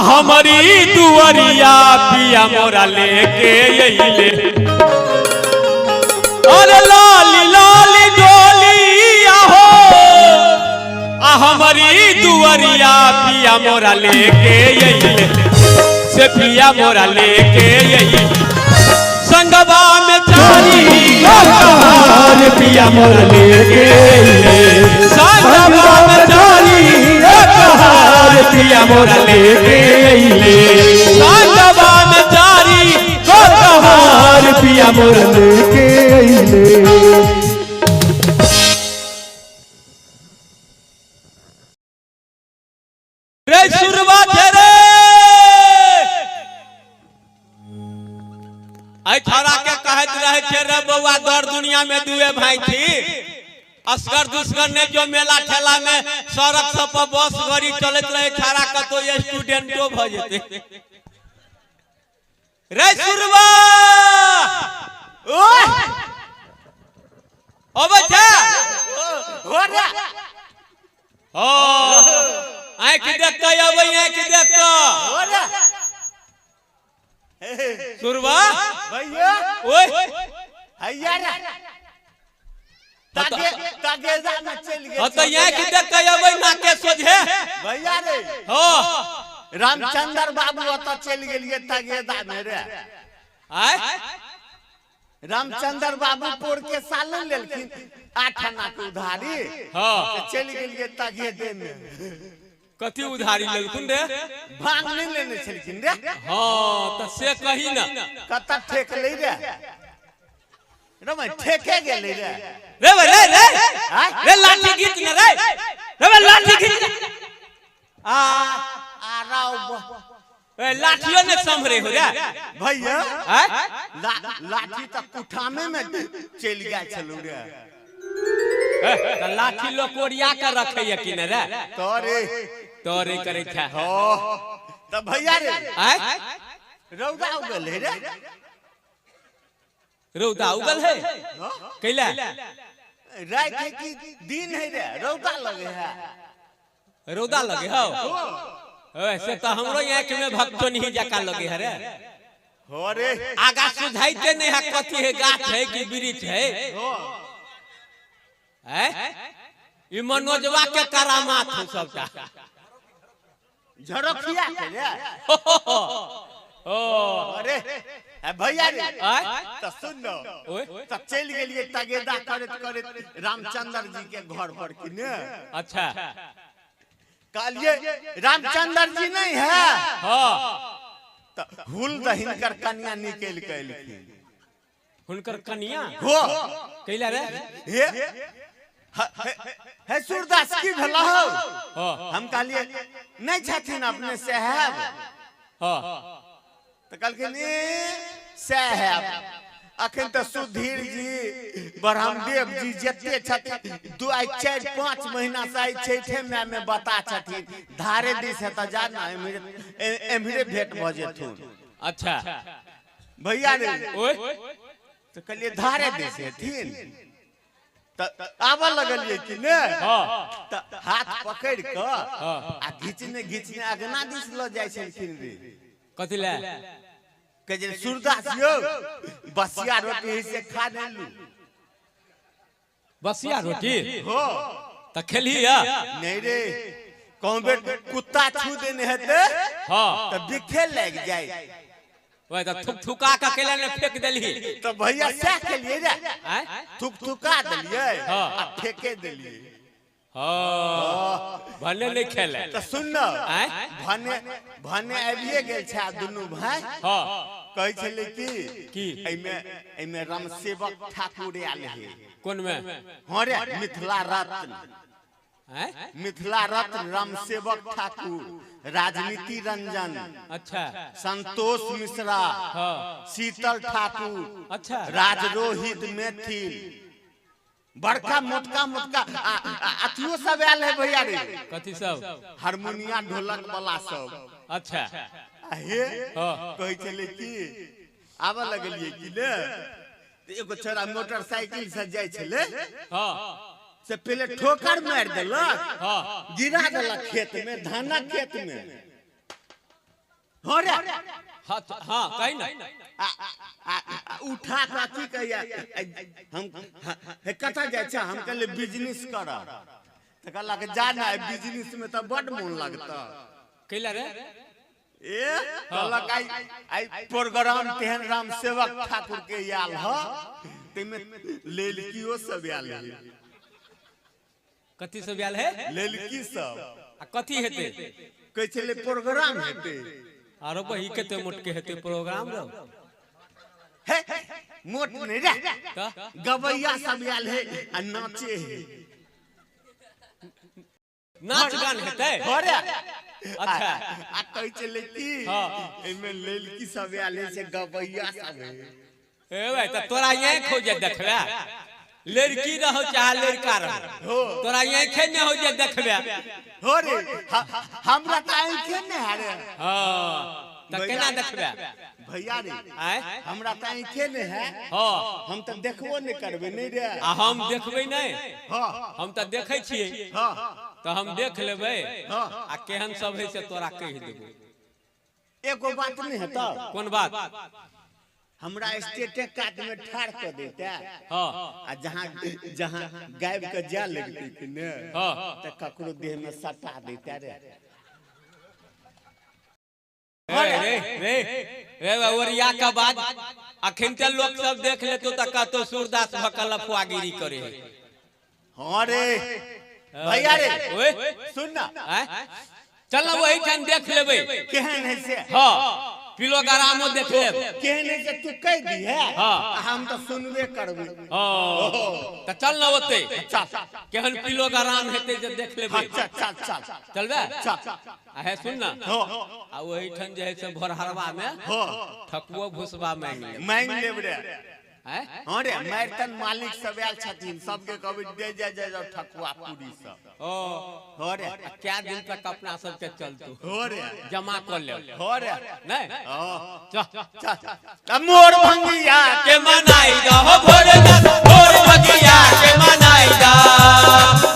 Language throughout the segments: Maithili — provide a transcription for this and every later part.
हमारी दुआरिया पिया मोरा लेके अइले। अरे लाली लाली डोलिया हो आ हमारी दुआरिया पिया मोरा लेके अइले, से पिया मोरा लेके अइले। संगवा में चारी कहार पिया मोरा लेके अइले, संगवा में चारी कहार पिया मोरा लेके अइले, संगवा में चारी कहार पिया मोरा लेके अइले। रे सुरवा रे छोरा के कहत रहे छे रे बउआ, दर दुनिया में दुए भाई थी, असगर दुसगर ने जो मेला ठेला में सड़क सब पर बस गाड़ी चलत रहे, छाड़ा कतो स्टूडेंटो भ जेते। रे सुरवा ओए अबै छे हो रे हो आंखि देख के अबै, आंखि देख के हो रे सुरवा भैया ओए हैया रे तागे तागे जाना चल गए। हां त आंखि देख के अबै ना के सोझे भैया रे हो रामचंद्र बाबू ओत चल गेलिए तगेदा में रे। आय रामचंद्र बाबू पोर के साल लेलखिन 8 आना के उधारी। हां चल गेलिए तगेदे में। कथी उधारी लेलखुन रे? भांग नहीं लेने छलखिन रे। हां त से कही ना कत ठेक ले रे रे भाई, ठेके गेले रे। रे भाई रे रे रे लाठी घीच न रे, रे भाई लाठी घीच आ आ राव ए लाठियो ने संभरे हो रे भैया। आय लाठी त कुठामे में चल गया छलू रे। त लाठी लोग ओरिया के रखैया कि ने रे? तोरे तोरे करै छै। हो त भैया रे आय रौदा उगल है रे। रौदा उगल है कैला? रात है कि दिन है रे, रौदा लगे है। रौदा लगे हो वैसे तो हमरो आंख में भक्तो नहीं जका लगे है रे। हो रे आगा सुझाइते नहीं है कथी है, गाछ है कि वृक्ष है। हैं ई मनोजवा के करामात है सबटा झरखिया के रे। ओ अरे भैया रे त सुन न त चल गेलिए तगेदा करैत करैत रामचंद्र जी के घर पर कि ने। अच्छा कहलिए रामचंद्र जी नहीं है। हां त हुल द हिनकर कन्या निकल के एलखिन। हुनकर कन्या हो कैला रे? हे हे सूरदास की भेला हो? हम कहलिए नहीं छथिन अपने साहब। हां त कहलखिन साहब अखन त सुधीर जी ब्रह्मदेव जी जते छथिन 2 4 5 महीना से आई छठे माह में बता छथिन धारे दिस है त जा ना एम्हरे भेंट भ जेथुन। अच्छा भैया रे ओए त कहलिए धारे दिस हेथिन त आबऽ लगलिए कि ने। त हाथ पकड़ क आ घिचने घिचने अगना दिस ल जाइ छलखिन रे। कथी ले? कहे सूरदास यौ बसिया रोटी से खा लेलू। बसिया रोटी हो त खेलही या नहीं रे, कहूं बेर कुत्ता छू देने हेते। हां त बिखे लग जाए। ओए त थुक थुका के केला ने फेंक देलही। त भैया से खेलिए रे, थुक थुका देलिए आ फेंके देलिए। हां भने नहीं खेले त सुन न भने भने आबिए गेल छै दुनू भाई। हां कहै छलै कि एहिमे एहिमे रामसेवक ठाकुर आयल है। कोन में? हां रे मिथिला रत्न, मिथिला रत्न रामसेवक ठाकुर, राजनीति रंजन, अच्छा संतोष मिश्रा, शीतल ठाकुर, अच्छा राजरोहित मैथिल, बड़का मोटका मोटका अथियो सब आयल है भैया रे। कथी सब? हारमोनिया ढोलक वाला सब। अच्छा हे कहै छलै कि आबऽ लगलिए कि ने एगो छोरा मोटरसाइकिल से जाइ छलै। हां से पहले ठोकर मारि देलक, गिरा देलक खेत में, धानक खेत में। हाँ रे। हाँ हाँ कही ना। उठा के अथी कहिया हम कतऽ जाइ छै? हम कहलियै बिजनेस करब। तऽ कहलक जा ना, बिजनेस में तऽ बड मोन लगतऽ। कैला रे? ए कहलक आई आई प्रोग्राम तेहन राम सेवक ठाकुर के आयल ह, तैमे लड़कियो सब आयल है। कथी सब आयल है? लड़की सब। आ कथी हेतै? कहै छलै प्रोग्राम हेतै। आरो बही कते मोटके हेतै प्रोग्राम रौ? हे मोट नहीं रे, गवैया सब आयल है आ नाचे है। नाच गान हेतै? अरे अच्छा। आ कहै छलै की एहिमे लड़की सब आयल है से गवैया सब है। ए भाई त तोरा यहीं खोजे देखबे, लड़की रहो चाहे लड़का रहो, तोरा आँखे नहीं हो जे देखबे। हो रे, हमरा त आँखे नहीं है रे। हां त केना देखबे भैया रे? हमरा त आँखे नहीं है। हां हम त देखबो नहीं करबे नहीं रे। आ हम देखबे नहीं। हां हम त देखै छियै। हां त हम देख लेबै आ केहन सब है से तोरा कहि देबो। एगो बात नहीं है त? कोन बात? हमरा स्टेटे कात में ठाड़ कर देते। हाँ आ जहाँ जहाँ गायब के जा लगते कि ने, हाँ त ककरो देह में सटा देते रे। रे रे रे ओरिया का बाद अखन ते लोग सब देख लेतो त कहतो सूरदास भकल लफुआगिरी करे है। हाँ रे भैया रे, ओए सुन ना, चल ना वही ठान देख लेबै केहन है से। हाँ पिलो गरामो देख लेब केहन है से तू कह दी है। हाँ हम तो सुनबे करबे। हाँ त चल ना ओते, केहन पिलो गराम हेतै जे देख लेबै। चल चल चल चलबे। चल आ हे सुन ना, आ वही ठान जे है से भोरहरवा में ठकुओ भुसबा मांगि लेब। मांगि लेब रे। हाँ रे, मारतन मालिक सब आयल छथिन, सबके कहबै दे जाय जाय जाओ ठकुआ पूरी सब। ओ हो रे, क्या दिन तक अपना सबके चलतो। हो रे, जमा कर ले। हो रे नहीं चल चल मोर भंगिया के मनाई दा हो भोलेनाथ, मोर भंगिया के मनाई दा,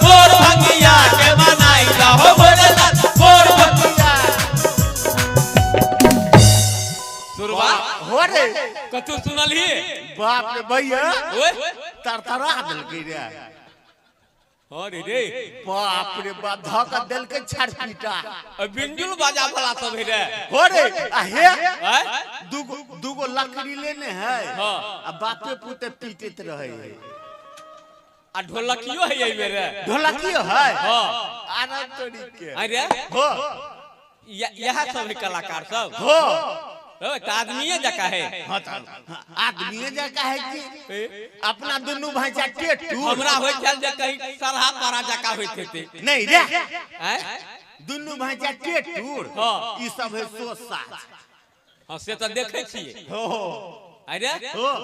मोर भंगिया के मनाई दा हो भोलेनाथ, मोर भंगिया। सुरवा हो रे, कथू सुनलही? बाप रे भैया ओए तरतरा देलकै रे। अरे रे बाप रे बाप, धक देलकै छड़पीटा। बिंजुल बाजा वाला सब है रे। हो रे, आ हे दुगो दुगो लकड़ी लेने है। हां आ बापे पुते पीटैत रहे है। आ ढोलकियो है एहि रे। ढोलकियो है। हां आना तोरी के। अरे हो यह सब है कलाकार सब। हो ओ आदमीये जका है। हां आदमीये जका है कि अपना दुनू भाईचा टेटू। हमरा होय छल जे कहीं सरहा पारा जका होइत हेतै। नहीं रे, हैं दुनू भाईचा टेटूर। हां ई सब है सोच साच। हां से त देखै छियै। हो अरे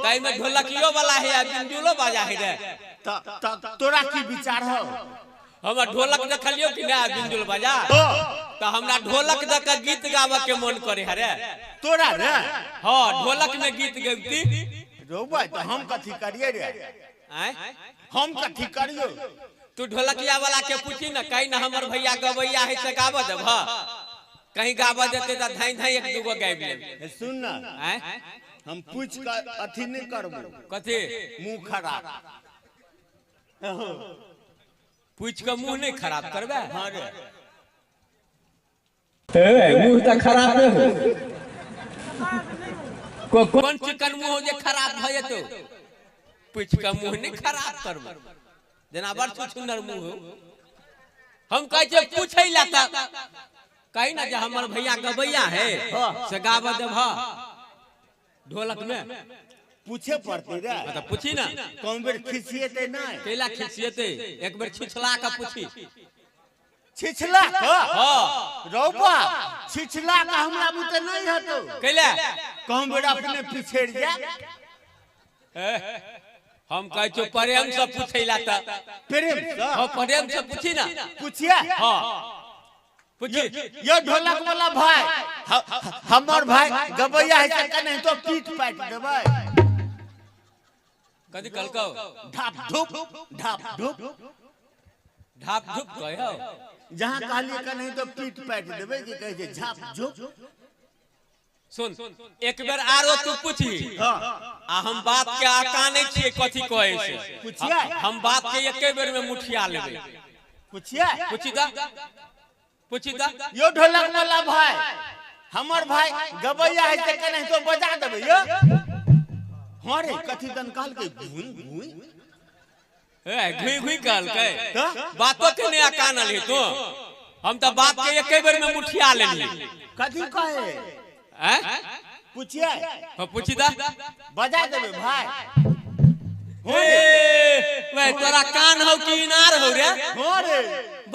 ताई में ढोलकियो वाला है आ बिंजुलो बाजा है रे। त तोरा की विचार हो? हमरा ढोलक देखलियो कि ना बिंजुल बाजा, त हमरा ढोलक दक गीत गावे के मन करे है रे। तोरा रे? हां ढोलक में गीत गबती रोबा त हम कथी करिए रे? आय हम कथी करियो? तू ढोलकिया वाला के पूछी ना, कहीं ना हमर भैया गवैया है से गाव देब। कहीं गाव देते त धाई धाई एक दूगो गाबि लेब। सुन ना, आय हम पूछ के अथी नहीं करबो। कथी? मुंह खराब पूछ के मुंह नहीं खराब करबे। हां रे, ए मुंह त खराब नहीं हो। कोन चिकन मुंह हो जे खराब भ जेतो? पूछ के मुंह नहीं खराब करबो, जेना बड़ सुंदर मुंह हो। हम कहै छियै पूछै ला त कही ना जे हमर भैया गवैया है से गाव देब ढोलक में। पूछे पड़ते रे। त पूछी ना, कौन बेर खिसिएते नहीं? कैला खिसिएते? एक बेर छिछला के पूछी। छिछला के? हां रौबा छिछला के हमरा बुते नहीं हतो। कैला? कौन बेर अपने पिछड़ जा। हम कहै छियौ प्रेम से पूछैला त। प्रेम से? हां प्रेम से पूछी ना। पूछिए? हां पूछी। यो ढोलक वाला भाई हमर भाई गवैया है से कने तो पीट पाट देबै। कथी कहलकौ? ढाप धूप ढाप धूप ढाप धूप कहौ। जहाँ कहलिए कने तो पीट पाट देबै कि कहै छै झाप झूप। सुन एक बेर आरो तू पूछी आ हम बात के आकाने छियै कथी कहै छै पूछिए हम बात के एके बेर में मुठिया लेबै। पूछिए पूछी दा पूछी दा यो ढोलक वाला भाई हमर भाई गबैया है से कने तो बजा देबै यो। हां रे कथी दन कहलकै घुई घुई ए घुई घुई कहलकै बातो के नै आकानल है तू। हम त बात के एके बेर में मुठिया लेली। कथी कहे हैं पूछिए हां पूछी दा बजा देबै भाई। ए वे तोरा कान हौ कि इनार हौ रे? हां रे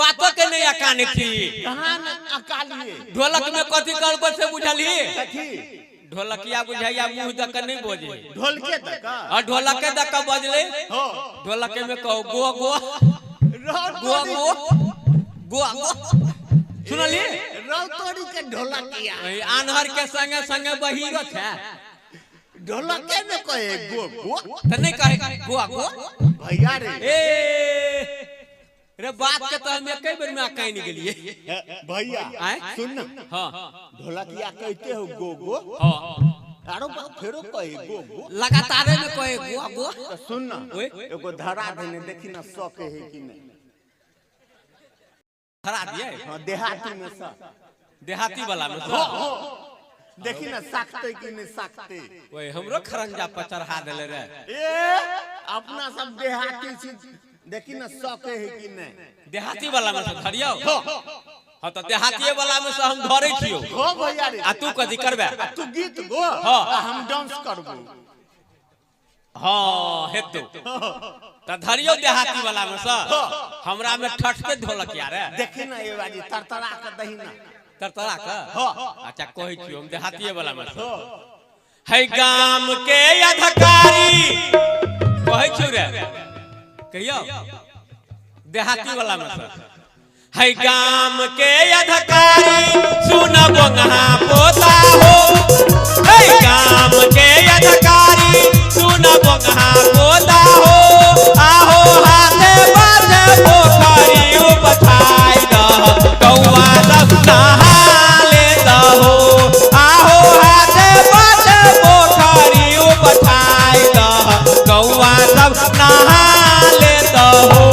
बातो के नै अकाने छी। कहां न अकालिए ढोलक में कथी करबो से बुझलही? कथी ढोलकिया बुझाइया मुंह दक नहीं बजे ढोलके दक आ ढोलके दक बजले। हो ढोलके में कहो गो गो गो गो गो गो सुनली रौतोरी के ढोलकिया आन्हर के संगे संगे बहिरो छै ढोलके में कहे गो गो त नहीं कहे गो गो भैया रे। ए रे बात के तो हम एक बेर में अकाइन गेलिए भैया। सुन ना हां ढोलकिया कहते हो गो गो। हां आरो फेरो कहे गो गो लगातार में कहे गो गो। तो सुन ना एगो धरा देने देखी ना सके है कि नहीं धरा दिए। हां देहाती में सा देहाती वाला में हो हो देखी ना साखते कि नहीं साखते। ओए हमरो खरंजा पर चढ़ा देले रे। ए अपना सब देहाती छी देखी ना सके है कि नहीं देहाती वाला में से धरियो। हां त देहाती वाला में से हम धरै छियो। हो भैया रे आ तू कथी करबे? तू गीत गो आ हम डांस करबो। हां हेतु त धरियो देहाती वाला में से हमरा में ठटते ढोलकिया रे। देखी ना ये बाजी तरतरा के दही ना तरतरा के। हां अच्छा कहै छियो हम देहाती वाला में से है गाम के अधिकारी कहै छियो रे कहियो देहाती वाला में से है गाम के अधिकारी सुन बोंगा पोता हो है गाम के अधिकारी सुन बोंगा पोता हो आहो हाथे बाजे पोखरी उपठाई दह कौआ सब नहाले दहो आहो हाथे बाजे पोखरी उपठाई दह कौआ सब नहाले दहो।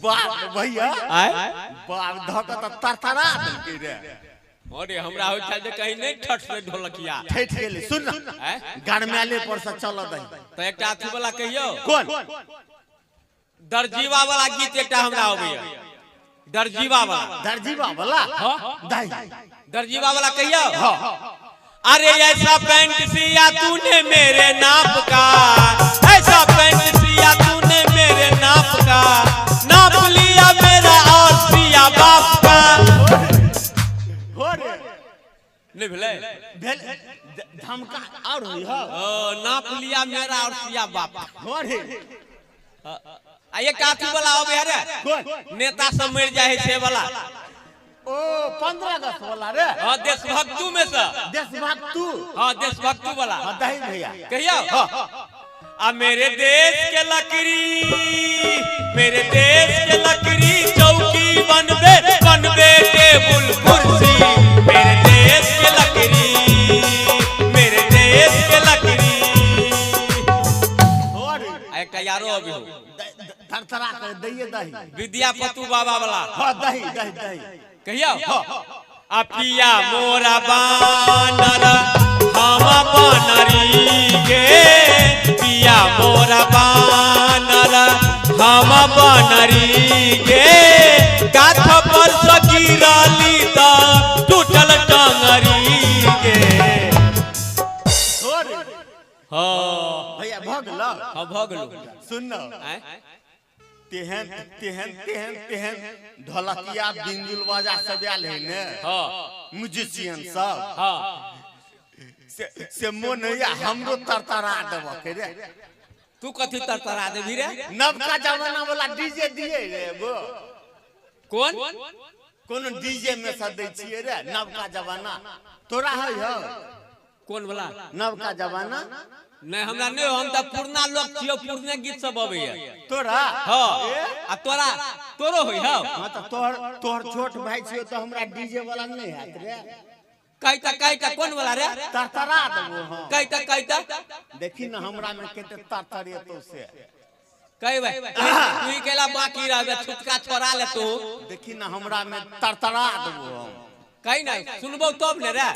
वाह भैया आय बाप धक त तरतरा देलकै रे। अरे हमरा होइ छल जे कहीं नहीं ठट से ढोलकिया ठेठ गेलै। सुन ना गरमाले पर से चल दही त एकटा अथी वाला कहियो कोन दरजीवा वाला गीत एकटा हमरा अबैया दरजीवा वाला दरजीवा वाला। हां दही दरजीवा वाला कहियो। हां अरे ऐसा पैंट सिया तूने मेरे नाप का ऐसा पैंट सिया तूने मेरे नाप का नाप लिया मेरा और सिया बाप का। हो रे नहीं भेलै भेल धमका और होई हो नाप लिया मेरा और सिया बाप। हो रे आ एक अथी वाला अबै है रे कोन नेता सब मरि जाइ है से वाला ओ 15 अगस्त वाला रे। हां देशभक्तू में से देशभक्तू। हां देशभक्तू वाला। हां दही भैया कहियो। आ मेरे देश के लकड़ी मेरे देश के लकड़ी चौकी बनबे बनबे टेबुल कुर्सी मेरे देश के लकड़ी मेरे देश के लकड़ी। हो रे आ एकटा यारो अभी हो थरथरा के दहिए दही विद्यापतु बाबा वाला। हां दही दही दही कहियो। आ पिया मोरा बानर हम बनरी गे पिया मोरा बानर हम बनरी गे गाछ पर से गिरली त टूटल टंगरी गे। हो रे हां भैया भ गेलो। हां भ गेलो। सुन ना तेहन तेहन तेहन तेहन ढोलकिया बिंजुल बाजा सब आयल है ने। हां म्यूजिशियन सब। हां से मोन होइया हमरो तरतरा देबक रे। तू कथी तरतरा देबी रे? नवका जमाना वाला डीजे दिए रे एगो। कोन कोनो डीजे में से दै छियै रे नवका जमाना तोरा है हो? कोन वाला नवका जमाना? नहीं हमरा नहीं, हम त पुरना लोग छियो, पुरने गीत सब अबैया तोरा। हां आ तोरा तोरो होई हो? हां त तोहर तोहर छोट भाई छियो त हमरा डीजे वाला नहीं हैत रे। कहता कहता कोन वाला रे तरतरा देबो। हां कहता कहता देखी न हमरा में केते तरतरेतो से कहबे तू केला बाकी रहबे छुटका छोड़ा ले तू। देखी न हमरा में तरतरा देबो हम। कहि नहीं सुनबो तब ने रे।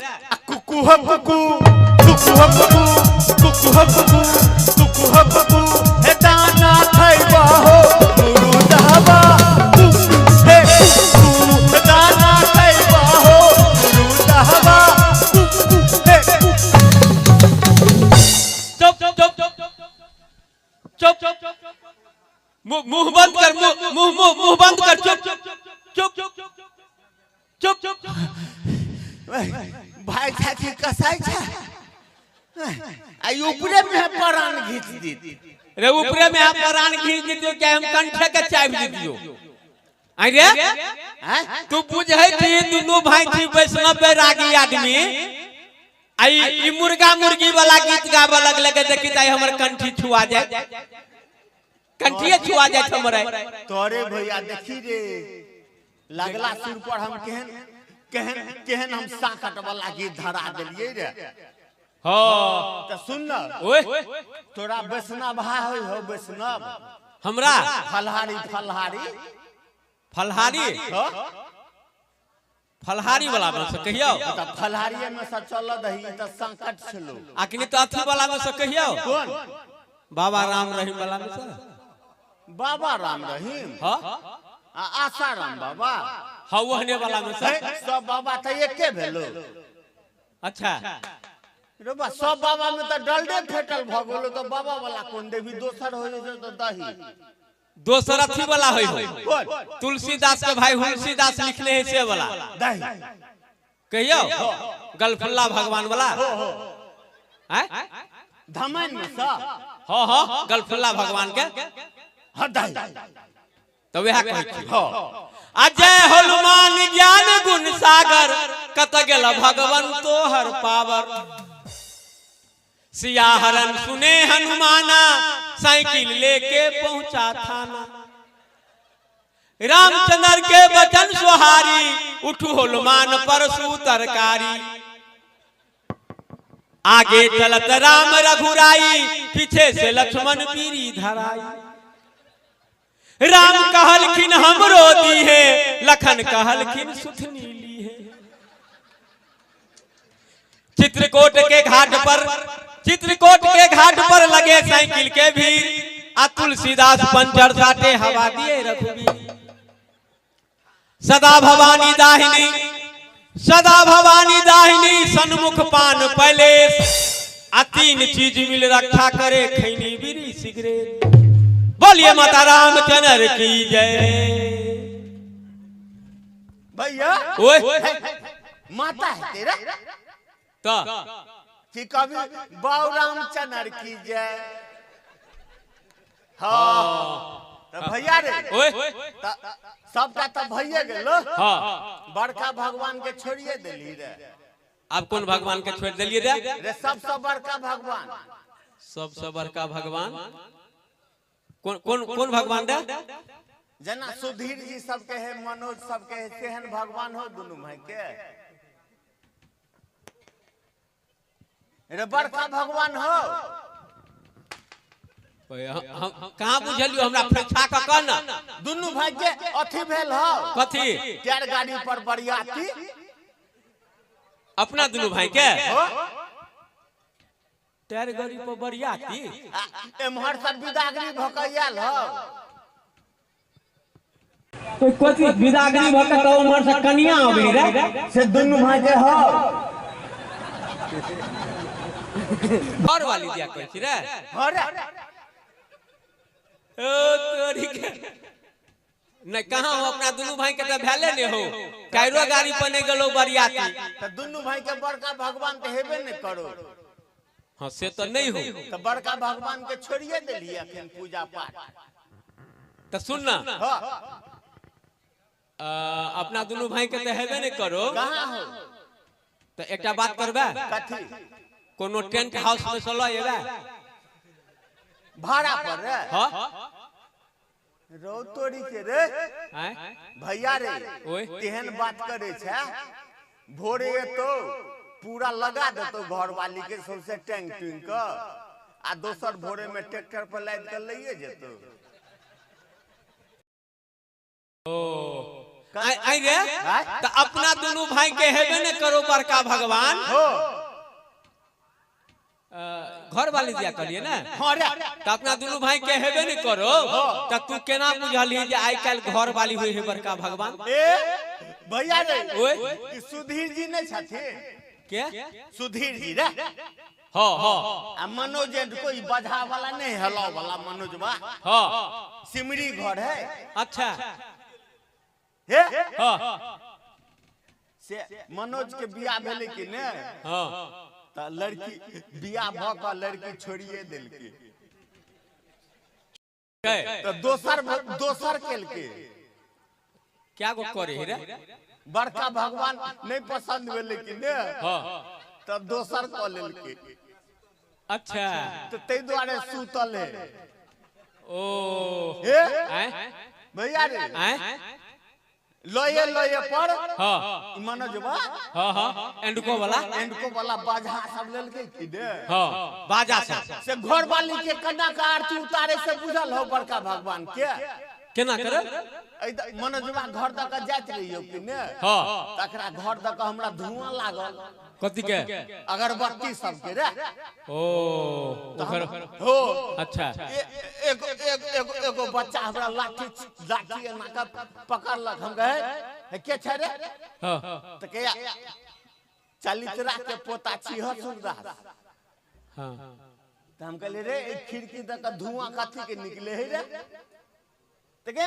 कुकु ह कुकु कुकु ह कुकु कुकु ह कुकु कुकु ह कुकु हे दाना खइबा हो गुरु दहबा हे कुकु दाना खइबा हो गुरु दहबा हे। चुप चुप चुप चुप मुंह बंद कर मुंह मुंह मुंह बंद कर चुप चुप चुप चुप। भाई छाती कसाई छा आई ऊपरे में प्राण घीच दी रे। ऊपरे में प्राण घीच दी क्या हम कंठे के चाबि दी दियो आई रे। तू बुझै छी दुनू भाई छी वैष्णव बैरागी आदमी आई ई मुर्गा मुर्गी वाला गीत गाबे लगले के देखी ताई हमर कंठी छुआ जाए कंठिए छुआ जाए हमर। तोरे भैया देखी रे लगला सुर पर हम केहन केहन केहन हम साकट वाला गीत धरा देलिए रे। हां त सुन न ओए तोरा वैष्णव हा होय हो वैष्णव हमरा फलहारी फलहारी फलहारी हां फलहारी वाला में से कहियो त फलहारी में से चल दही त संकट छलो अखनी त अथी वाला में से कहियो कोन बाबा राम रहीम वाला में से बाबा राम रहीम हां आ आसाराम बाबा हां ओहने वाला में से सब बाबा त एके भेलो। अच्छा रे बा सब बाबा में त डलडे फेटल भ गेलो त बाबा वाला कोन देवी दोसर हो जेतौ त दही दोसर अथी वाला होय हो कोन तुलसीदास के भाई तुलसीदास लिखले है से वाला दही कहियो गलफुल्ला भगवान वाला हैं धमन में सा हां हां गलफुल्ला भगवान के हां दही तो वह कहै छी। हां अजय हनुमान ज्ञान गुण सागर कत गेल भगवान तोहर पावर सियाहरन सुने हनुमाना साइकिल लेके पहुंचा थाना रामचंद्र के बचन सुहारी उठू हनुमान परसु तरकारी आगे चलत राम रघुराई पीछे से लक्ष्मण पीरी धराई राम कहलखिन हमरो दी है लखन कहलखिन सुथनी ली है। चित्रकूट के घाट पर चित्रकूट के घाट पर लगे साइकिल के भीड़ आ तुलसीदास पंचर साटे हवा दिए रघुवीर। सदा भवानी दाहिनी सदा भवानी दाहिनी सन्मुख पान पैलेस आ तीन चीज मिल रक्षा करे खैनी बीड़ी सिगरेट। बोलिए माता रामचंद्र की जय। भैया ओए माता है तेरा तो कि कभी बाबू रामचंद्र की जय। हाँ तो भैया रे ओए सबटा तो भैया गेलो। हाँ बड़का भगवान के छोड़िए देली रे। अब कौन भगवान के छोड़ देलिए रे? रे सबसे बड़का भगवान सबसे बड़का भगवान कौन कौन कौन भगवान रे? जना सुधीर जी सबके है मनोज सबके है सेहन भगवान हो दुनू भाई के रे बड़का भगवान हो। हम कहाँ बुझलियो हमरा फरिछा के कह ना। दुनू भाई के अथी भेल हो कथी टायर गाड़ी पर बरियाती अपना दुनू भाई के हो टायर गाड़ी पर बरियाती एम्हर सब बिदागरी भ के आयल हो। तो कथी बिदागरी भ के तो उम्हर से कनिया आबे रे से दुनू भाई के हो घर वाली दिया कहै छी रे। अरे ओ तोरी के नहीं कहाँ हो अपना दुनू भाई के तो भेले नहीं हो टायरो गाड़ी पर नहीं गेलो बरियाती तो दुनू भाई के बड़का भगवान तो हेबे नहीं करो। हाँ से तो नहीं हो तो बड़का भगवान के छोड़िए देलिए अखन पूजा पाठ। तो सुन ना हाँ अपना दुनू भाई के तो हेबे नहीं करो। कहाँ हो तो एकटा बात करबे कथी कोनो टेंट हाउस में से लऽ एबे भाड़ा पर रे। हाँ रो तोरी के रे आय भैया रे ओए तेहन बात करे छे भोरे एतो पूरा लगा देतो घर वाली के सौंसे टैंक टूंग के आ दोसर भोरे में ट्रैक्टर पर लाद के लइए जेतो। आई रे त अपना दोनों भाई के हेबे ने करो बड़का भगवान। हो घर वाली दिया करिए ना। हां रे त अपना दोनों भाई के हेबे ने करो त तू केना बुझलही जे आइ काल्हि घर वाली होई है बड़का भगवान? ए भैया रे ओए ई सुधीर जी नहीं छथिन के? सुधीर जी रे। हां हां आ मनोज एंड कोई बजा वाला नहीं हलाव वाला मनोजवा। हां सिमरी घर है। अच्छा हे हां से मनोज के बियाह भेलै कि ने? हां त लड़की बियाह भ क लड़की छोड़िए देलकै त दोसर दोसर केलकै। क्या गो करे रे? बड़का भगवान नहीं पसंद भेलै कि ने? हां तब दोसर क लेलकै। अच्छा त तै दुआरे सुतल है। ओ हे आय भैया रे आय लोये लोये पर। हां मनोजवा हां हां एंडको वाला एंडको वाला बाजा सब लेलकै कि ने? हां बाजा सब से घर वाली के कन्ना का आरती उतारे से बुझल हो बड़का भगवान के केना करे? मनोजवा घर दक जाइत रहियो कि ने? हां तकरा घर दक हमरा धुआं लागल। कथी के? अगरबत्ती सब के रे। ओ ओकर हो। अच्छा एगो एगो एगो बच्चा हमरा लाठी लाठी एना के पकड़लक। हम कहे हे के छै रे? हां त के चलितरा के पोता छी ह सुरदास। हां त हम कहलिए रे ए खिड़की दक धुआं कथी के निकले है रे? त के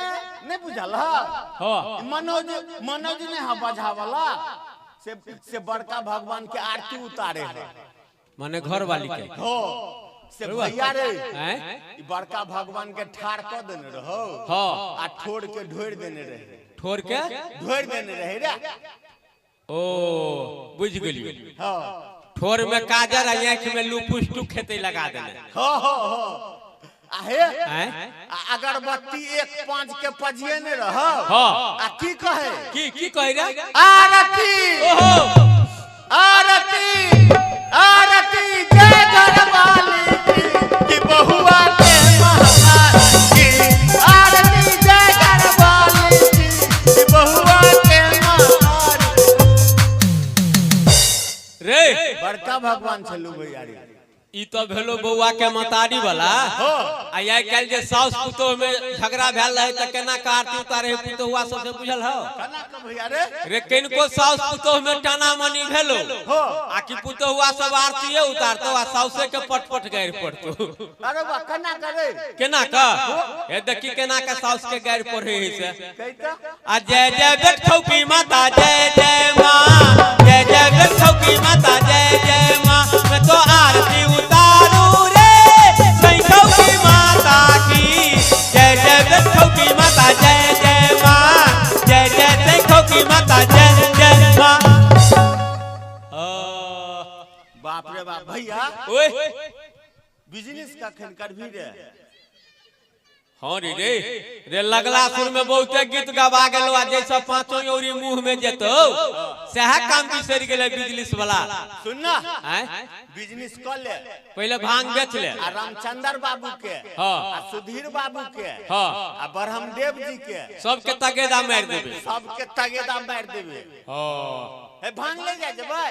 नहीं बुझल ह? हां मनोज मनोज ने हा बजा वाला से बड़का भगवान के आरती उतारे है माने घर वाली के। हो से भैया रे हैं ई बड़का भगवान के ठाड़ क देने रहो। हां आ ठोर के ढोर देने रहे। ठोर के ढोर देने रहे रे। ओ बुझ गेलियो। हां ठोर में काजर आ आंख में लुपुस्टू खेते लगा देने। हो हो हो आ हे हैं आ अगरबत्ती 1-5 के पजिए ने रहो। हां आ की कहे? की की कहे रे? आरती ओहो आरती आरती जय घरवाली की कि बहुआ के महाराज की आरती जय घरवाली की कि बहुआ के महाराज रे बड़का भगवान छलू भैया रे। ई तो भेलो बौआ के मतारी वाला। आ आइ काल्हि जे साउस पुतोह में झगड़ा भेल रहे त केना के आरती उतारे पुतोहुआ सबसे बुझल हो? केना के भैया रे? रे किनको साउस पुतोह में टाना मनी भेलो हो आ कि पुतोहुआ सब आरतीये उतारतो आ साउसे के पटपट गारि पड़तो। अरे वाह केना करे? केना का? हे देखी केना के साउस के गारि पड़े है से। कहता आ जय जय बैठौ की माता जय जय माँ जय जय बैठौ की माता जय जय माँ मैं तो आरती उतारू रे सैखौ की माता की जय जय बैठौ की माता जय जय माँ जय जय सैखौ की माता जय जय माँ। बाप रे बाप भैया ओए बिजनेस कखन करभी रे? हाँ रे रे रे लगला सुर में बहुते गीत गवा गेलो आ जैसा पांचों औरी मुंह में जेतो सएह काम बिसरि गेलै बिजनेस वाला। सुन ना आँय बिजनेस क ले पहिले भांग बेच ले। आ रामचंद्र बाबू के हाँ। आ सुधीर बाबू के हाँ। आ ब्रह्मदेव जी के सबके तगेदा मारि देबै। सबके तगेदा मारि देबै। हाँ हे भांग ले जाय जेबै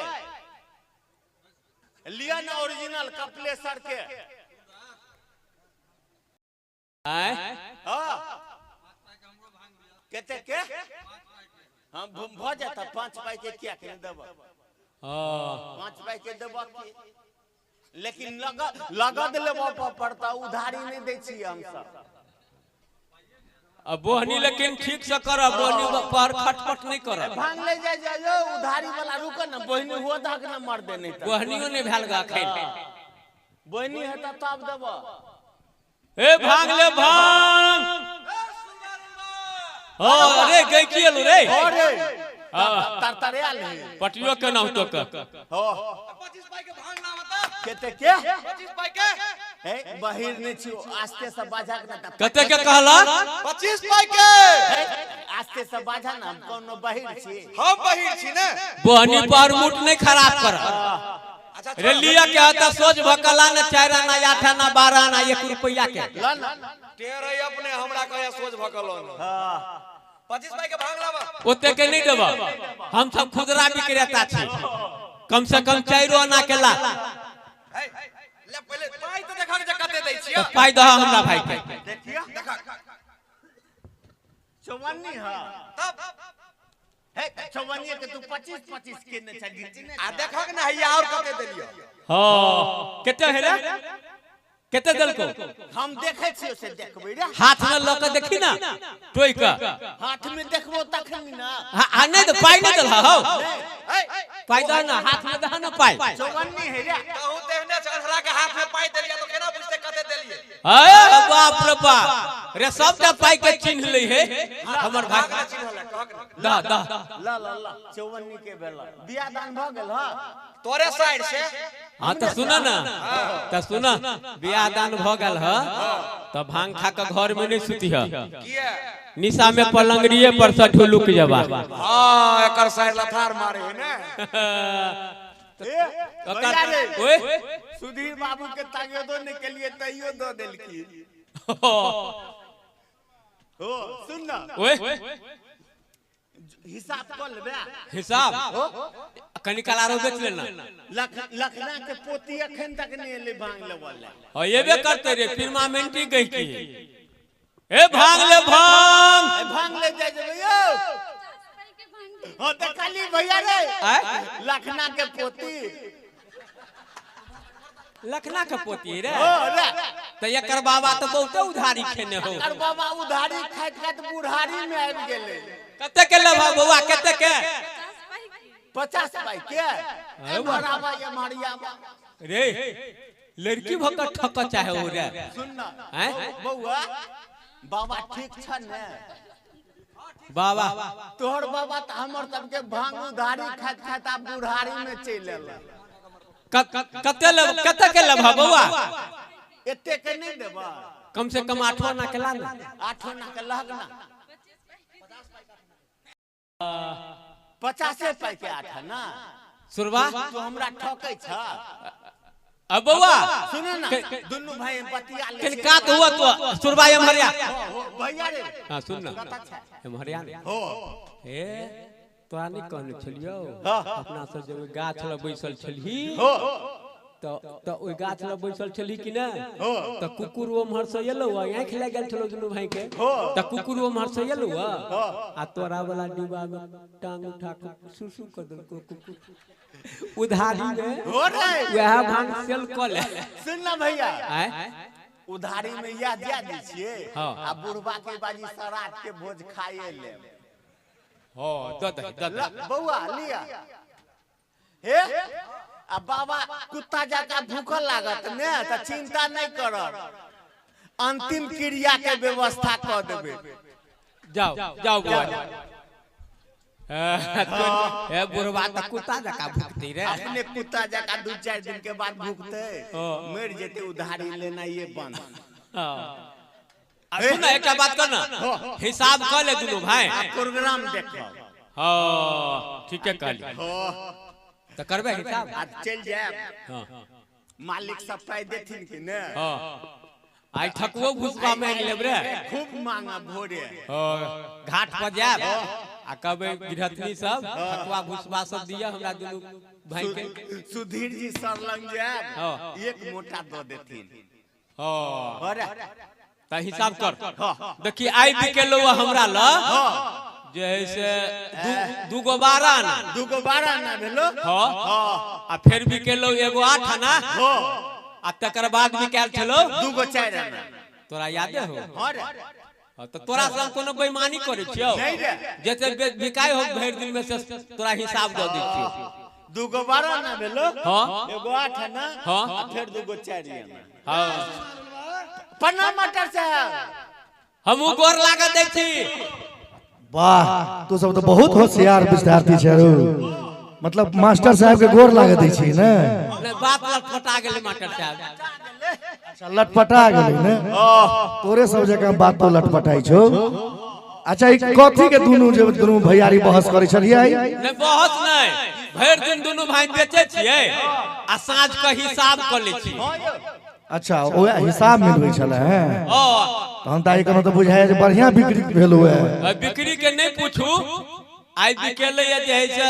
लिया ना ओरिजिनल कपिलेश्वर के। आँय हाँ कते के हम भ जाता 5 पाई के किया के देब? हाँ 5 पाई के देब की लेकिन लगद लेबऽ पड़ता उधारी नहीं दै छियै हमसब। अब बोहनी लेकिन ठीक से करब बोहनी पर खटपट नहीं करब। भांग ले जाय जाय उधारी वाला रुक ना बोहनी हुआ दाग ना मर दे नहीं त बोहनियो नहीं भेल गा अखन। बोहनी हेता तब देब। ए भांग ले भांग। हाँ अरे गई की एलू रे? अरे हाँ। तरतरियाल है पटियो के नाम तो के हो 25 पाई के भांग ना बता। केते के 25 पाई के हे बहिर नै छियो आस्ते से बाजा के ना कते के कहला? 25 पाई के। आस्ते से बाजा ना, हम कोनो बहिर छी। हम बहिर छी ने। बहनी पर मुठ नहीं खराब कर। अच्छा रे लिया के हता सोच भकला न 4 आना 8 आना 12 आना 1 रुपया के। ल ना। तेरे अपने हमरा कहे सोच भकलो न। हां 25 पाई के भांग लावा। ओते के नहीं देब, हम सब खुदरा विक्रेता छी, कम से कम 4 आना के ला। हे ले पहले पाई तो देखा के कते दै छियै। तो पाई दह हमरा भाई के। देखियो देखा चौवन्नी। हां तब हे चौवन्नी के तू 25 25 के ने छ गिची ने। आ देखा के ना हैया और कते देलियो। हां कते है रे, कते देलको? हम देखै छियो से देखबै रे। हाथ में ल के देखी ना टोई के। हाथ में देखबो तखन ना। हां नहीं तो पाई नहीं देलहा हो। हे पाई दह ना, हाथ में दह ना पाई। चौवन्नी है रे। कहू तेहने चढ़रा के हाथ में पाई देलियो तो केना बुझते कते देलिए। अरे बाप रे बाप रे, सबटा पाई के चिन्ह लै है हमर भाई। भाग चिन्ह ले कहक ना। दह दह ला ला ला चौवन्नी के भेला बियाह दान भ गेल। हां तोरे साइड से। हाँ तो सुना ना, तो सुना बियाह दान भ गेल ह तो भांग खा के घर में नहीं सुती ह, किया निशा में पलंगड़िए पर से ढुलुक जबा। हां एकर साइड लथार मारे है ने। ए भैया रे, ओए सुधीर बाबू के तागेदो ने के लिए तैयो दो देलकी। हो सुन ना, ओए हिसाब कर लेबे। हिसाब कनी कलारो बेच लेना। लखना के पोती अखन तक नहीं एले भांग लेवल ले। और ये बे करते रे फिल्मामेंटी गई की। ए भांग ले भांग। ए भांग ले जाय जेबै यौ। हां त खाली भैया रे लखना के पोती। लखना के पोती रे। हो रे त एकर बाबा त बहुते उधारी खेने हो। एकर बाबा उधारी खाइत खाइत बुढ़ारी में आबि गेलै। कते के लेबा बौआ, कते के? 50 पाई के। एम्हर एम्हर रे लड़की भक ठक चाहे हो रे। सुन ना बौआ, बाबा ठीक छ ने? बाबा तोहर बाबा त हमर सबके भांग उधारी खाइत खाइत आब बुढ़ारी में चलि एल। कते लेब, कते के लेबा बौआ? एते के नहीं देबा, कम से कम 8 आना के ला ना। 8 आना के लहक ना। 50 पाई के 8 आना। सुरवा तू हमरा ठकै छ। अब बौआ सुन ना, दुनू भाई बतिया ले। किनका तो हुआ तो सुरवा एम्हरिया। भैया रे हां सुन ना एम्हरिया हो। ए तोरा नहीं कहने छलियो अपना सब जब गाछ लग बैसल छलही हो तो ओइ गाछ लग बैसल छलही कि ना, तो कुकुर ओम्हर से एलौ आँखि लागि गेल छलौ दुनू भाई के, तो कुकुर ओम्हर से एलौ आ तोरा वाला डिब्बा में टांग उठा के सुसु कर देलको कुकुर। उधारी में हो रे वएह भांग सेल कऽ ले। सुन ना भैया, उधारी में यह दे दै छियै आ बुढ़बा के बाजी सरात के भोज खाइए ले। हां the दही the दही बौआ लिया। हे आ बाबा कुत्ता जका भूखल लागत ने त चिंता नहीं करब, अंतिम क्रिया के व्यवस्था क देबै। जाओ जाओ बौआ। ए बुढ़बा त कुत्ता जका भुकतै रे। अपने कुत्ता जका 2-4 दिन के बाद भुकतै, मर जेतै। उधारी लेना ये बंद। आ सुन एकटा बात कर ना, हिसाब क ले दुनू भाई। आ प्रोग्राम देखब। हां ठीके कहली। तो करबे हिसाब आ चल जाएब। हां मालिक सब पाई देथिन कि ने? हां आई ठकुओ भुसबा मांगि लेब रे। खूब मांगा भोरे। हां घाट पर जाएब आ कहबै गृहस्थनी सब ठकुआ भुसबा सब दिया हमरा दुनू भाई के। सुधीर जी सर लग जाएब, एक मोटा दऽ देथिन। हां अरे त हिसाब कर। देखी आई बिकेलो हमरा ल जे है से 2 गो 12 आना। 2 गो 12 आना भेलो। हां आ फिर बिकेलो एगो 8 आना। आ तकर बाद बिकायल छलो 2 गो 4 आना। तोरा यादे हो? हां रे। तो तोरा से हम कोनो बेईमानी करै छियौ? नहीं रे। जते बिकाय हो भरि दिन में से तोरा हिसाब दऽ दै छियौ। 2 गो 12 आना भेलो। हां एगो 8 आना। हां आ फिर 2 गो 4 आना। हां प्रणाम मास्टर साहब। हमहू गोर लागत दै छी। वाह तू सब तो बहुत होशियार विद्यार्थी छे। मतलब मास्टर साहब के गोर लागत दै छी ने? नहीं बात लटपटा गेलै मास्टर साहब। अच्छा लटपटा गेलै ने? तोरे सब जकाँ बातो लटपटाइ छौ। अच्छा ई कथी के दुनू जे दुनू भैयारी बहस करै छलियै? नहीं बहस नहीं, भरि दिन दुनू भाई बेचै छियै आ साँझ के हिसाब क लै छियै। अच्छा ओ हिसाब मिलबै छलै हैं? तहन तऽ कोनो तऽ बुझाय जे बढ़िया बिक्री भेल हुए। बिक्री के नहीं पूछू, आइ बिकेलै जे है से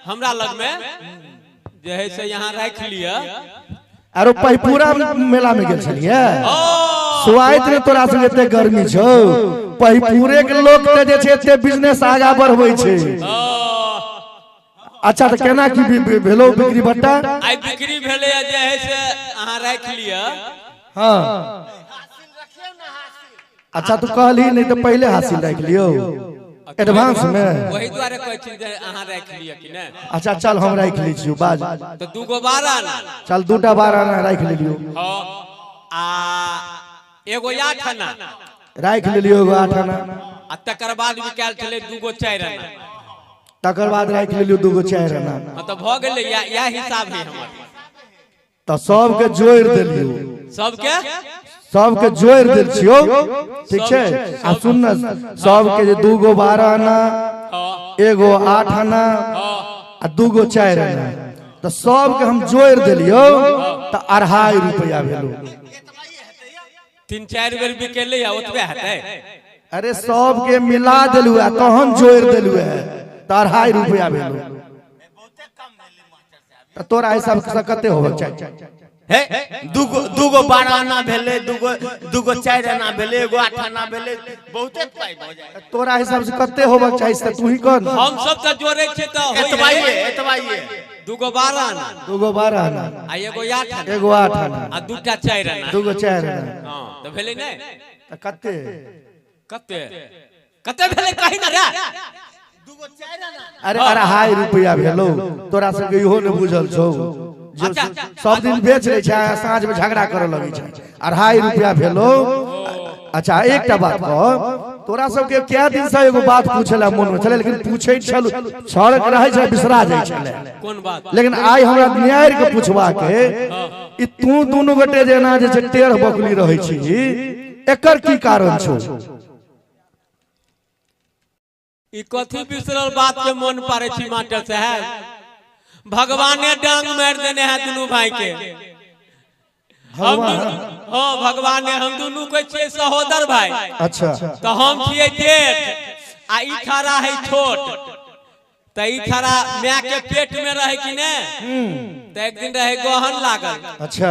हमरा लग में जे है से यहाँ राखि लिअ। आरो पहिपूरा मेला में गेल छलियै? सुआइत ने तोरा संग एते गर्मी छौ, पहिपूरे के लोग ते जे छै एते बिजनेस आगा बढ़बै छै। अच्छा तऽ केना की भेलो बिक्री बट्टा? आइ बिक्री भेलै जे है से अहाँ राखि लिअ। हाँ अच्छा तू कहली नहीं तो पहले हासिल राखि लियौ एडवांस में, वही दुआरे कहै छी जे अहाँ राखि लिअ कि नहि। अच्छा चल हम राखि लै छियौ बाज। तऽ 2 गो 12 आना। चल 2टा 12 आना राखि लेलियौ। हाँ आ एगो 8 आना राखि लेलियौ, एगो 8 आना। आ तकर बाद बिकायल छलै 2 गो 4 आना। तकर बाद राखि लेलियौ 2 गो 4 आना। हाँ तऽ भऽ गेलै, इएह हिसाब है हमर। तऽ सबके जोड़ि देलियौ, सबके जोड़ि देल छियौ, ठीक छै? आ सुन न, सबके जे 2 गो 12 आना, एगो 8 आना आ 2 गो 4 आना, तऽ सबके हम जोड़ि देलियौ तऽ 2.5 रुपया भेलौ। 3-4 बेर बिकेलै ओतबे हेतै। अरे सबके मिला देलू आ तहन जोड़ि देलू है तऽ 2.5 रुपया भेलौ। तऽ तोरा हिसाब से कते होबक चाही? हे 2 गो 12 आना भेलै, 2 गो 4 आना भेलै, एगो 8 आना भेलै, बहुते पाइ भऽ जाइ। तोरा हिसाब से कते होबक चाही से तू ही कह। हम सब तऽ जोड़ै छियै तऽ एतबाइए 2 गो 12 आना, 2 गो 12 आना आ एगो 8 आना, एगो 8 आना आ 2टा 4 आना, 2 गो 4 आना। हां तऽ भेलै नै? तऽ कते कते कते भेलै कहि न रे? 2 गो 4 आना। अरे 2.5 रुपया भेलौ, तोरा सबके इहो ने बुझल छौ जे सब दिन बेच लै छै साँझ में झगड़ा करऽ लगै छै। 2.5 रुपया भेलौ। अच्छा एकटा बात कह, तोरा सबके कए दिन से एगो बात पूछे ला मन में छलै, लेकिन पूछै छल छड़क रहै छै बिसरा जाइ छलै। कोन बात? लेकिन आइ हमरा न्याय के पूछबा के, ई तू दुनू गोटे जेना जे छै टेढ़ बकुली रहै छी, एकर की कारण छौ? ई कथी बिसरल बात के मन पारै छी मास्टर साहब? भगवाने डांग मारि देने है दुनू भाई के। हम हाँ भगवाने, हम दुनू के छियै सहोदर भाई। अच्छा तऽ हम छियै जेठ आ ई खड़ा है छोट। तऽ ई खड़ा माय के पेट में रहे कि ने, तऽ एक दिन रहे गहन लागल। अच्छा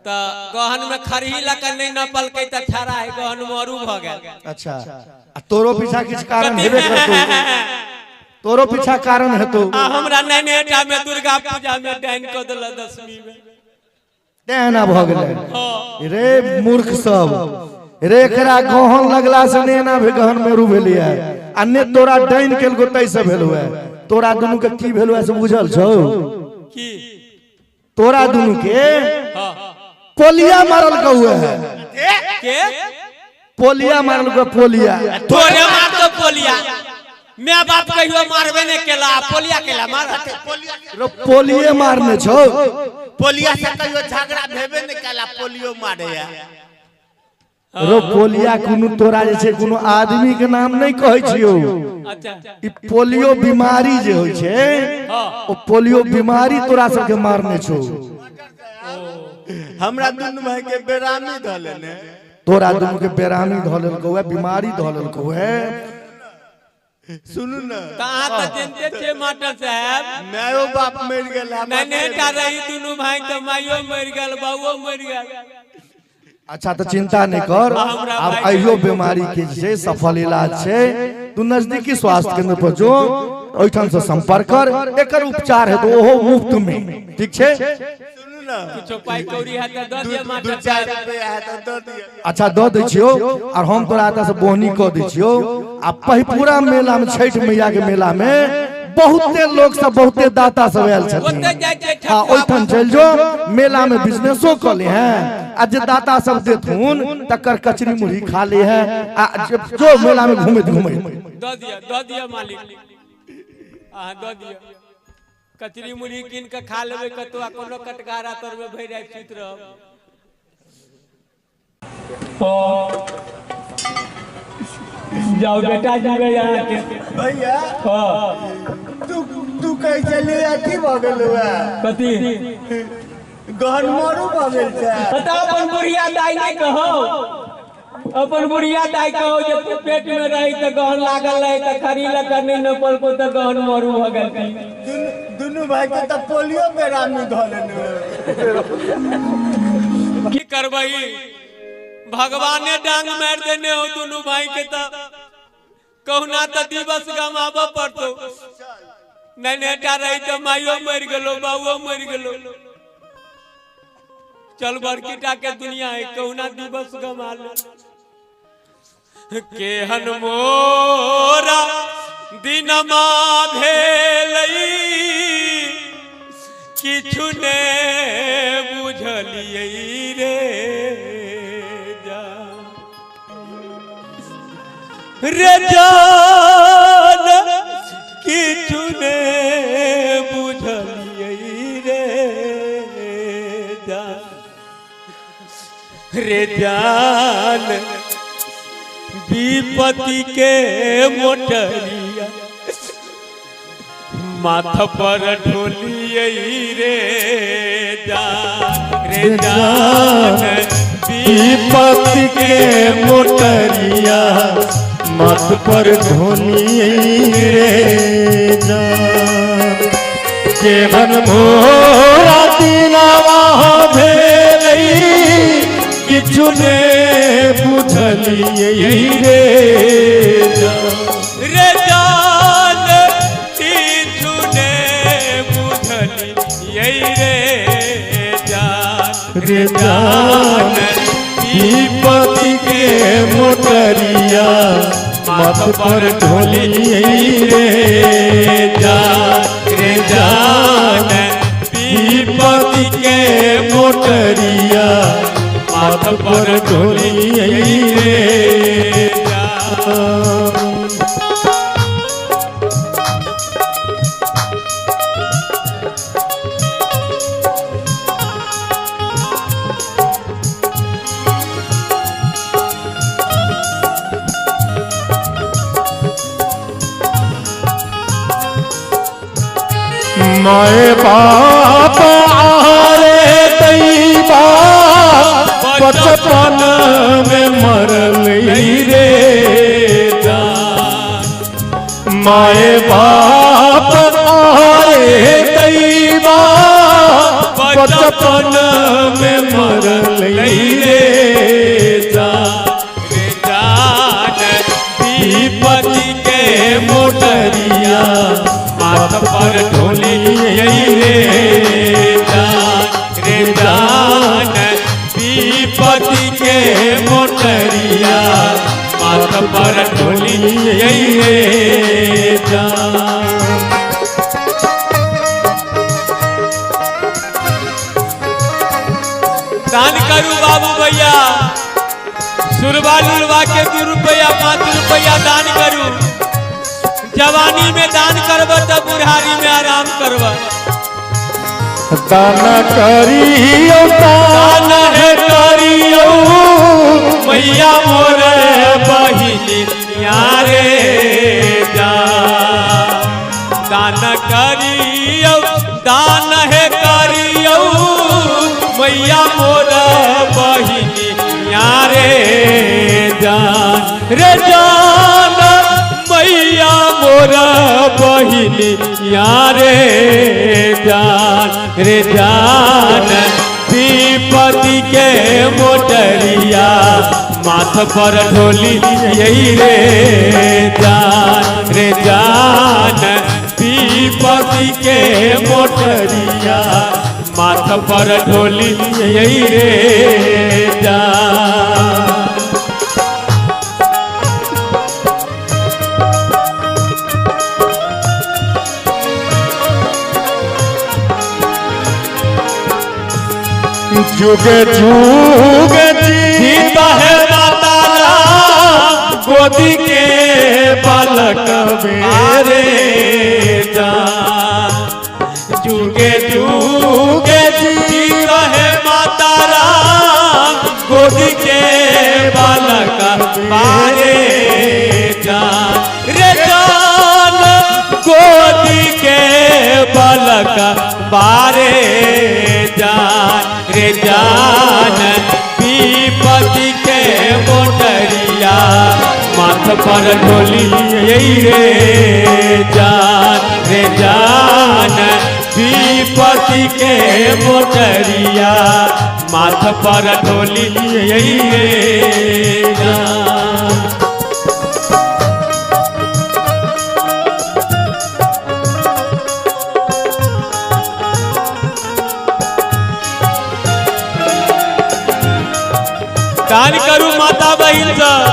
तऽ गहन में खरही लऽ कऽ नहि नपलकै तऽ छाड़ा है गहन मरू भऽ गेल। अच्छा आ तोरो पीछा किछु कारण हेबे करतौ? तोरो पीछा कारण हेतौ? हमरा नैनेटा में दुर्गा पूजा में डाइन कऽ देलक 10वीं में, तेना भऽ गेलै। रे मूर्ख सब, रे एकरा गहन लगला से ने एना गहन मेरू भेलियै आ ने तोरा डाइन केलको तै से भेलौ है। तोरा दुनू के की भेलौ है से बुझल छौ? की तोरा दुनू के पोलिया मारल कहुए है। के पोलिया मारल को? पोलिया तोरे मार तो पोलिया, मैं बाप कहियो मारबे ने केला, पोलिया केला मार। पोलिये मारने छौ? पोलिया से कहियो झगड़ा भेबे ने केला, पोलियो मारे है। रो पोलिया कोनो तोरा जे छै कोनो आदमी के नाम नहीं कहै छियौ। अच्छा ई पोलियो बीमारी जे होइ छै ओ पोलियो बीमारी तोरा सबके मारने छौ। हमरा दुनू भाई के बेरामी धऽ लेने। तोरा दुनू के बेरामी धऽ लेलकौ है, बीमारी धऽ लेलकौ है। सुनू न, तऽ अहाँ तऽ जनते छियै मास्टर साहब, मायो बाप मरि गेल, नैनेटा रही दुनू भाई तऽ माइयो मरि गेल बाबो मरि गेल। अच्छा तो चिंता नहीं कर, अब अहियो बीमारी के जे सफल इलाज छै, तू नजदीकी स्वास्थ्य केंद्र पर जो, ओहिठाम से संपर्क कर, एकर उपचार हेतौ ओहो मुफ्त में, ठीक छै? सुनू न, किछो पाइ कौड़ी है तऽ दऽ दिअ मास्टर 2-4 रुपया है तऽ दऽ दिअ। अच्छा दऽ दै छियौ, और हम तोरा एतऽ से बोहनी कऽ दै छियौ। आ पहिपूरा मेला में, छठि मैया के मेला में बहुते लोग सब, बहुते दाता सब आयल छथिन। हाँ ओहिठाम चलि जो, मेला में बिजनेसो कऽ ले हैं आ जे दाता सब देथुन तकर कचरी मुरही खा ले हैं आ जो मेला में घूमैत घूमैत। दऽ दिअ, दऽ दिअ मालिक, अहाँ दऽ दिअ। कचरी मुरही कीन के खा लेबै कतौ आ कोनो कटघारा तर में भरि राति सुति रहब। जाओ बेटा जीवे यहाँ के। भैया हाँ। तू तू कहे छली अथी भऽ गेलौ है। कथी? गहन मरू भऽ गेल छै। तऽ अपन बुढ़िया दाई नहीं कहो, अपन बुढ़िया दाई कहो जे तू पेट में रही तऽ गहन लागल रही तऽ खरी लऽ नहि नोपलको तऽ गहन मरू भऽ गेल। दुनू भाई के तऽ पोलियो में रामी धऽ लेने। की करबै, भगवाने डांग मारि देने हो दुनू भाई के, तऽ कहुना तऽ दिवस गमाबऽ पड़तो। नैनेटा रही तऽ माइयो मरि गेलो, बाबुओ मरि गेलो। चल बड़कीटा के दुनिया है, कहुना दिवस गमा ले। केहन मोरा दिनमा भेलै, किछु ने बुझलियै रे जा रे जान, किछु ने बुझलियै रे जान रे जान। विपत्ति के मोटरिया माथ पर ढोलियै रे जान रे जान। विपत्ति के मोटरिया माथ पर ढोलियै रे जान। केहन मोरा दिनवा भेलै, किछु ने बुझलियै रे जान रे जान, किछु ने बुझलियै रे जान रे जान। विपत्ति के मोटरिया माथ पर ढोलियै रे जान रे जान। विपत्ति के मोटरिया माथ पर ढोलियै रे जान। माए बाप आरे दैबा बचपन में मरल रे जान। माए बाप आरे दैबा बचपन में मरल रे जान रे जान। विपत्ति के मोटरिया माथ पर ढोलियै रे जान रे जान। विपत्ति के मोटरिया माथ पर ढोलियै रे जान। दान करू बाबू भैया, सुरवा लुलवा के 2 रुपया 5 रुपया दान करू। जवानी में दान करब तो बुढ़ारी में आराम करब। दान करियो दान है करियो मैया मोर बहिनी रे जा। दान करियो दान है करियो मैया मोर बहिनी रे जान रे जान। मैया मोर बहिनी रे जान रे जान। विपत्ति के मोटरिया माथ पर ढोली यही रे जान रे जान। विपत्ति के मोटरिया माथ पर ढोली यही रे जान। जुग जुग जीता है माता राम गोदी के बालक मेरे जान। जुगे जुगे जीता है माता राम गोदी के बालक मारे देलक बारे जान रे जान विपत्ति के मोटरिया माथ पर ढोली रे जान रे जान विपत्ति के मोटरिया माथ पर ढोली रे जान। दान करू माता बहिन सब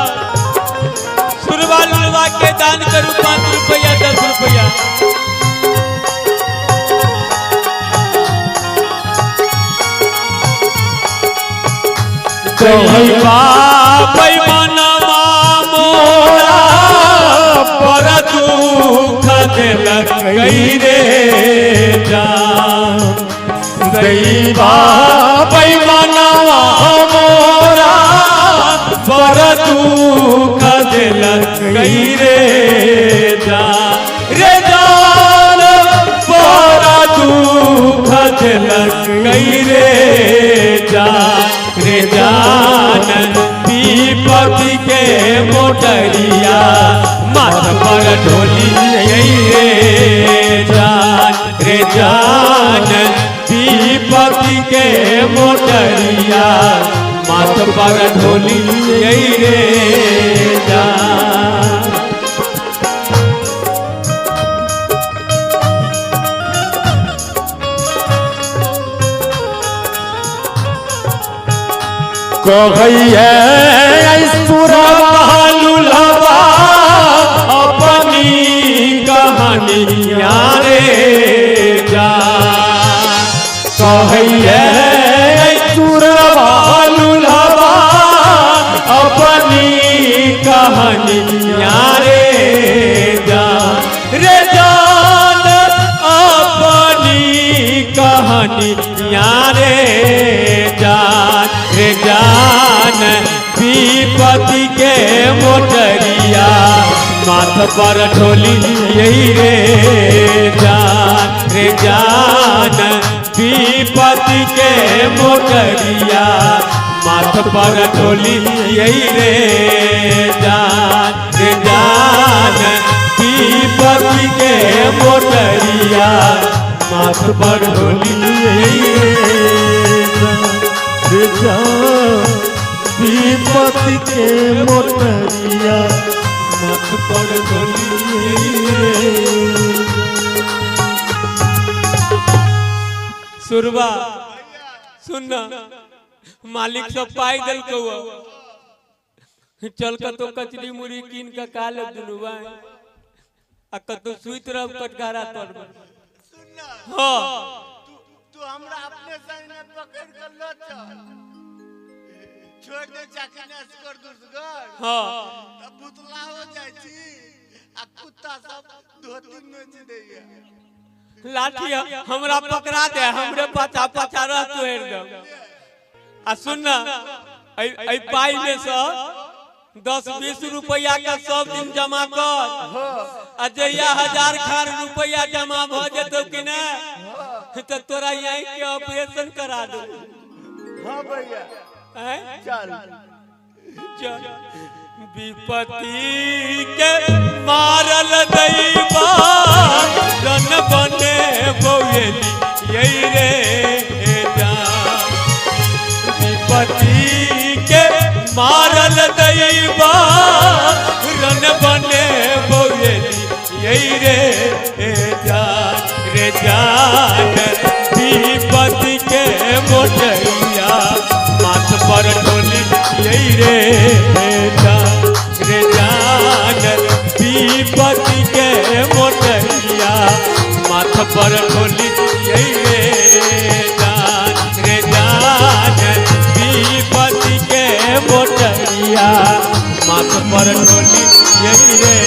सुरवा लुलवा के दान करू 5 रुपया 10 रुपया। मनवा मोरा पर दुख देलक रे जान दैवा मनवा मोरा पर दुख देलक रे जान रे जान पर दुख देलक रे जान रे जान विपत्ति के मोटरिया माथ पर ढोली रे जान रे जान विपत्ति के मोटरिया माथ पर ढोली रे जान। कहैया सुरवा लुलवा अपनी कहानियाँ रे जा कहैया सुरवा लुलवा अपनी कहानियाँ रे जा रे जान अपनी कहानियाँ रे जान रे जान विपत्ति के मोटरिया माथ पर ढोली रे जान रे जान विपत्ति के मोटरिया माथ पर ढोली रे जान रे जान विपत्ति के मोटरिया माथ पर ढोली रे जान विपत्ति के मोटरिया माथ पर ढोली रे। सुरवा सुन ना मालिक सब पाई दिलकौ चल कतो कचरी मुरी कीन के खा ले दुनू भाई आ कतो सुइत रहब कटघरा तर में। हाँ तू हमरा अपने संग में पकड़ के ल चल छोड़ दे चाकी नस्कर दुसगर। हाँ तब भुतला हो जाय छी आ कुत्ता सब धोती नोच दैया। लाठी हमरा पकड़ा दे हमरे पाछा पाछा रह तू एकदम। आ सुन ना ऐ पाई में से 10-20 रुपया का सब दिन जमा कर आ जहिया 1000 खान रुपया जमा भ जेतौ कि ना तो तोरा यहीं के ऑपरेशन करा दू। हाँ भैया चल चल। विपत्ति के मारल दैवा रन बने बौएली यही रे जान विपत्ति के मारल दैवा रन बने बौएली यही रे जान रे जान विपत्ति के मोटरिया माथ पर ढोली यही रे जान रे जान विपत्ति के मोटरिया माथ पर ढोली यही रे जान रे जान विपत्ति के मोटरिया माथ पर ढोली यही रे।